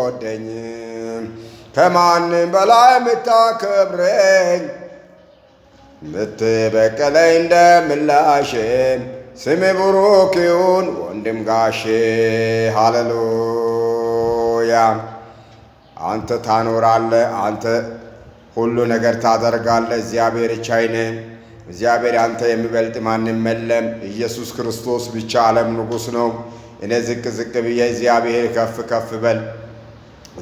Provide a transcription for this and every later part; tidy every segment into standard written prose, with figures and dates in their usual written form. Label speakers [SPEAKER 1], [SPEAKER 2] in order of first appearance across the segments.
[SPEAKER 1] ምትወደኝ ከማንም በላይ የምታከብረኝ ምትበቀለኝ እንደምላሽ ስም ብሩክ ይሁን ወንድም ጋሼ። ሃሌሉያ። አንተ ታኖራለህ፣ አንተ ሁሉ ነገር ታደርጋለህ። እግዚአብሔር ቻይ ነህ። እግዚአብሔር አንተ የሚበልጥ ማንም የለም። ኢየሱስ ክርስቶስ ብቻ ዓለም ንጉሥ ነው። እኔ ዝቅ ዝቅ ብዬ እግዚአብሔር ከፍ ከፍ በል።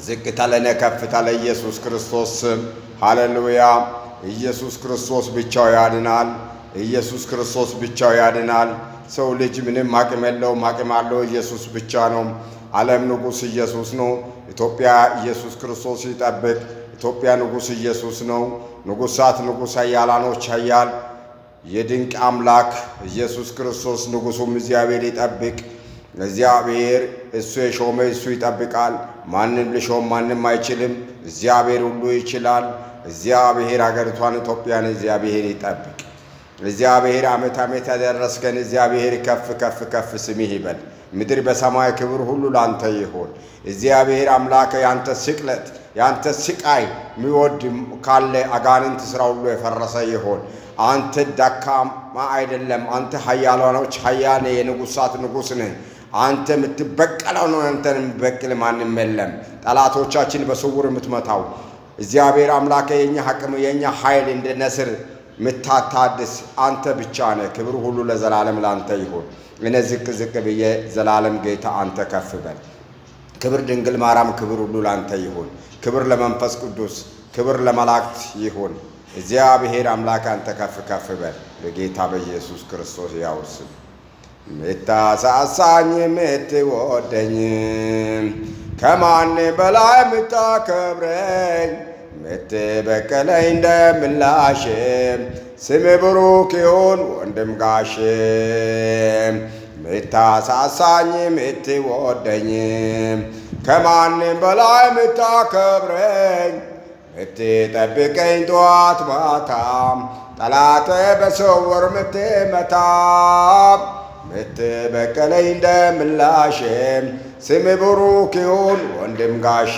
[SPEAKER 1] ዝቅታ ለእኔ ከፍታ ለኢየሱስ ክርስቶስ ስም። ሃሌሉያ። ኢየሱስ ክርስቶስ ብቻው ያድናል። ኢየሱስ ክርስቶስ ብቻው ያድናል። ሰው ልጅ ምንም አቅም የለውም። አቅም አለው ኢየሱስ ብቻ ነው። ዓለም ንጉሥ ኢየሱስ ነው። ኢትዮጵያ ኢየሱስ ክርስቶስ ይጠብቅ። ኢትዮጵያ ንጉሥ ኢየሱስ ነው። ንጉሳት ንጉሥ፣ ኃያላኖች ኃያል የድንቅ አምላክ ኢየሱስ ክርስቶስ ንጉሡም እግዚአብሔር ይጠብቅ። እግዚአብሔር እሱ የሾመ እሱ ይጠብቃል። ማንም ሊሾም ማንም አይችልም። እግዚአብሔር ሁሉ ይችላል። እግዚአብሔር ሀገሪቷን ኢትዮጵያን እግዚአብሔር ይጠብቅ። እግዚአብሔር ዓመት ዓመት ያደረስከን እግዚአብሔር ከፍ ከፍ ከፍ ስምህ ይበል። ምድር በሰማይ ክብር ሁሉ ላንተ ይሁን። እግዚአብሔር አምላክ ያንተ ስቅለት ያንተ ስቃይ የሚወድ ካለ አጋንንት ስራ ሁሉ የፈረሰ ይሁን። አንተ ደካማ አይደለም። አንተ ኃያላኖች ኃያል የንጉሳት ንጉሥ ነህ። አንተ የምትበቀለው ነው። አንተን የሚበቅል ማንም የለም። ጠላቶቻችን በስውር የምትመታው እግዚአብሔር አምላክ የኛ አቅም የኛ ኃይል እንደ ነስር ምታታድስ አንተ ብቻ ነህ። ክብር ሁሉ ለዘላለም ላንተ ይሁን። እኔ ዝቅ ዝቅ ብዬ ዘላለም ጌታ አንተ ከፍ በል። ክብር ድንግል ማርያም ክብር ሁሉ ላንተ ይሁን። ክብር ለመንፈስ ቅዱስ፣ ክብር ለመላእክት ይሁን። እግዚአብሔር አምላክ አንተ ከፍ ከፍ በል በጌታ በኢየሱስ ክርስቶስ ያው ስም። ምታሳሳኝ ምትወደኝ ከማን በላይ ምታከብረኝ ምትበቀለኝ እንደምላሽ ስም ብሩክ ይሁን ወንድም ጋሼ። ምታሳሳኝ ምትወደኝ ከማንም በላይ ምታከብረኝ ምትጠብቀኝ ጠዋት ማታ ጠላቴ በስውር ምትመታ ምትበቀለኝ እንደምላሽ ስም ብሩክ ይሁን ወንድም ጋሼ።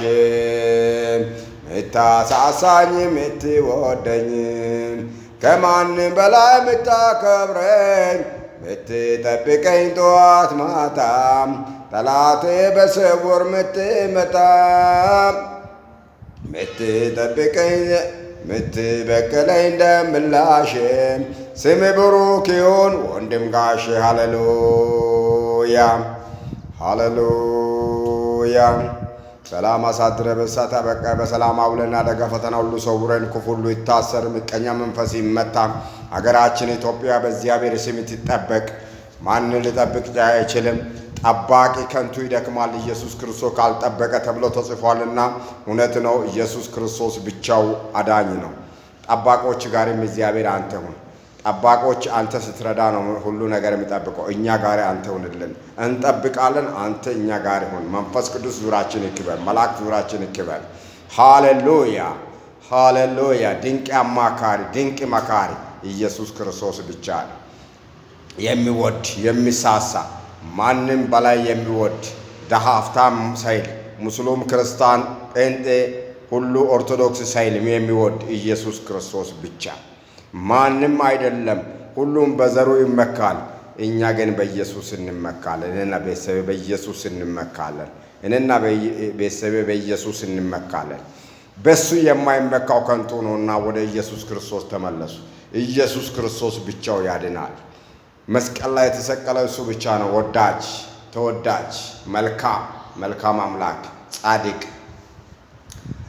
[SPEAKER 1] ምታሳሳኝ ምትወደኝ ከማንም በላይ ምታከብረኝ ምትጠብቀኝ ጠዋት ማታ ጠላቴ በስውር ምትመታ ምትጠብቀኝ ምትበቀለኝ እንደምላሽ ስም ብሩክ ይሁን ወንድም ጋሼ። ሃሌሉያ ሃሌሉያ። ሰላም አሳድረ በሳት አበቃ በሰላም አውለን አደጋ ፈተና ሁሉ ሰውረን፣ ክፉ ሁሉ ይታሰር፣ ምቀኛ መንፈስ ይመታ። ሀገራችን ኢትዮጵያ በእግዚአብሔር ስም ትጠበቅ። ማንን ሊጠብቅ አይችልም። ጠባቂ ከንቱ ይደክማል፣ ኢየሱስ ክርስቶስ ካልጠበቀ ተብሎ ተጽፏልና እውነት ነው። ኢየሱስ ክርስቶስ ብቻው አዳኝ ነው። ጠባቆች ጋርም እግዚአብሔር አንተ ሁን። ጠባቆች አንተ ስትረዳ ነው ሁሉ ነገር የሚጠብቀው። እኛ ጋር አንተ ሁንልን፣ እንጠብቃለን። አንተ እኛ ጋር ሁን። መንፈስ ቅዱስ ዙራችን ይክበር፣ መላእክት ዙራችን ይክበር። ሃሌሉያ ሃሌሉያ። ድንቅ አማካሪ፣ ድንቅ መካሪ ኢየሱስ ክርስቶስ ብቻ ነው። የሚወድ የሚሳሳ ማንም በላይ የሚወድ ደሃ ሀብታም ሳይል ሙስሊም፣ ክርስቲያን፣ ጴንጤ ሁሉ ኦርቶዶክስ ሳይል የሚወድ ኢየሱስ ክርስቶስ ብቻ ማንም አይደለም። ሁሉም በዘሩ ይመካል። እኛ ግን በኢየሱስ እንመካለን። እኔና ቤተሰቤ በኢየሱስ እንመካለን። እኔና ቤተሰቤ በኢየሱስ እንመካለን። በሱ የማይመካው ከንቱ ነውና ወደ ኢየሱስ ክርስቶስ ተመለሱ። ኢየሱስ ክርስቶስ ብቻው ያድናል። መስቀል ላይ የተሰቀለው እሱ ብቻ ነው። ወዳጅ፣ ተወዳጅ፣ መልካም መልካም አምላክ ጻድቅ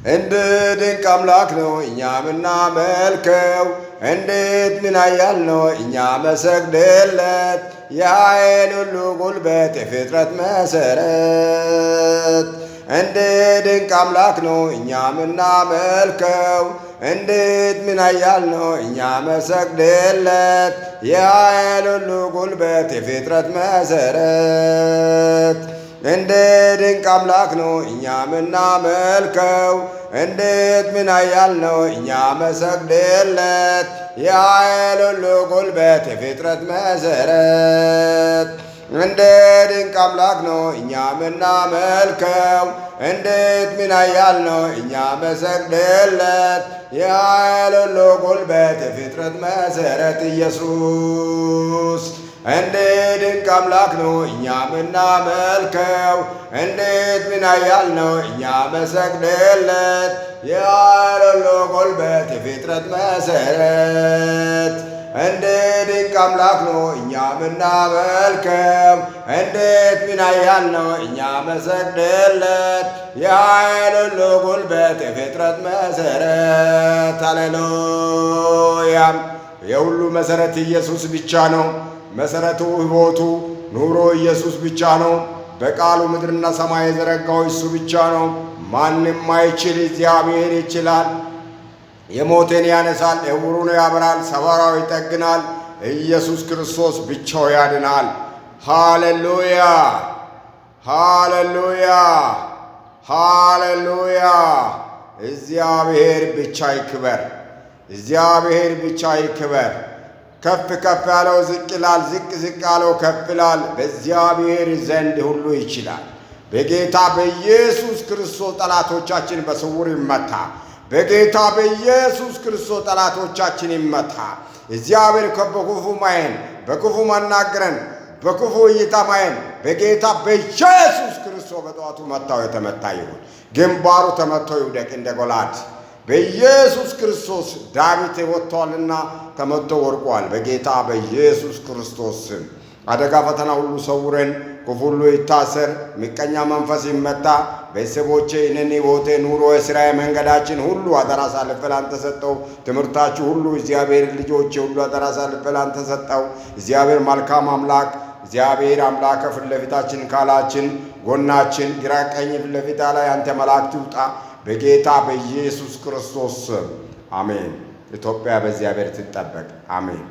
[SPEAKER 1] እንደ ድንቅ አምላክ ነው እኛ ምናመልከው፣ እንዴት ምን ኃያል ነው እኛ መሰግድለት፣ የኃይል ሁሉ ጉልበት የፍጥረት መሰረት። እንደ ድንቅ አምላክ ነው እኛ ምናመልከው፣ እንዴት ምን ኃያል ነው እኛ መሰግድለት፣ የኃይል ሁሉ ጉልበት የፍጥረት መሰረት። እንደ ድንቅ አምላክ ነው እኛ ምናመልከው፣ እንዴት ምን ኃያል ነው እኛ መሰግድለት፣ የኃይል ሁሉ ጉልበት የፍጥረት መሰረት። እንደ ድንቅ አምላክ ነው እኛ ምናመልከው። እንዴት ምን ኃያል ነው እኛ መሰግድለት። የኃይል ሁሉ ጉልበት የፍጥረት መሰረት ኢየሱስ። እንዴት ድንቅ አምላክ ነው እኛ ምናመልከው። እንዴት ምን ኃያል ነው እኛ መሰግድለት። የኃይል ሁሉ ጉልበት የፍጥረት መሰረት። እንዴት ድንቅ አምላክ ነው እኛ ምናመልከው። እንዴት ምን ኃያል ነው እኛ መሰግድለት። የኃይል ሁሉ ጉልበት የፍጥረት መሰረት። ሃሌሉያ። የሁሉ መሰረት ኢየሱስ ብቻ ነው። መሰረቱ፣ ሕይወቱ፣ ኑሮ ኢየሱስ ብቻ ነው። በቃሉ ምድርና ሰማይ የዘረጋው እሱ ብቻ ነው። ማንም አይችል፣ እግዚአብሔር ይችላል። የሞቴን ያነሳል፣ ዕውሩን ያበራል፣ ሰባራው ይጠግናል። ኢየሱስ ክርስቶስ ብቻው ያድናል። ሃሌሉያ፣ ሃሌሉያ፣ ሃሌሉያ። እግዚአብሔር ብቻ ይክበር። እግዚአብሔር ብቻ ይክበር። ከፍ ከፍ ያለው ዝቅ ይላል፣ ዝቅ ዝቅ ያለው ከፍ ይላል። በእግዚአብሔር ዘንድ ሁሉ ይችላል። በጌታ በኢየሱስ ክርስቶስ ጠላቶቻችን በስውር ይመታ። በጌታ በኢየሱስ ክርስቶስ ጠላቶቻችን ይመታ። እግዚአብሔር በክፉ ማየን፣ በክፉ መናገረን፣ በክፉ እይታ ማየን በጌታ በኢየሱስ ክርስቶስ በጠዋቱ መታው የተመታ ይሁን። ግንባሩ ተመቶ ይውደቅ እንደ ጎልያድ። በኢየሱስ ክርስቶስ ዳዊት ወጥቷልና ተመቶ ወድቋል። በጌታ በኢየሱስ ክርስቶስ ስም አደጋ ፈተና ሁሉ ሰውረን፣ ክፉ ሁሉ ይታሰር፣ ምቀኛ መንፈስ ይመታ። ቤተሰቦቼ፣ እኔን፣ ሕይወቴ፣ ኑሮ፣ የስራዬ፣ መንገዳችን ሁሉ አደራ አሳልፌ ላንተ ሰጠው። ትምህርታችሁ ሁሉ እግዚአብሔር ልጆቼ ሁሉ አደራ አሳልፌ ላንተ ሰጠው። እግዚአብሔር መልካም አምላክ፣ እግዚአብሔር አምላክ ፊት ለፊታችን ካላችን ጎናችን ግራ ቀኝ ፊት ለፊታ ላይ አንተ መላእክት ይውጣ በጌታ በኢየሱስ ክርስቶስ ስም አሜን። ኢትዮጵያ በእግዚአብሔር ትጠበቅ። አሜን።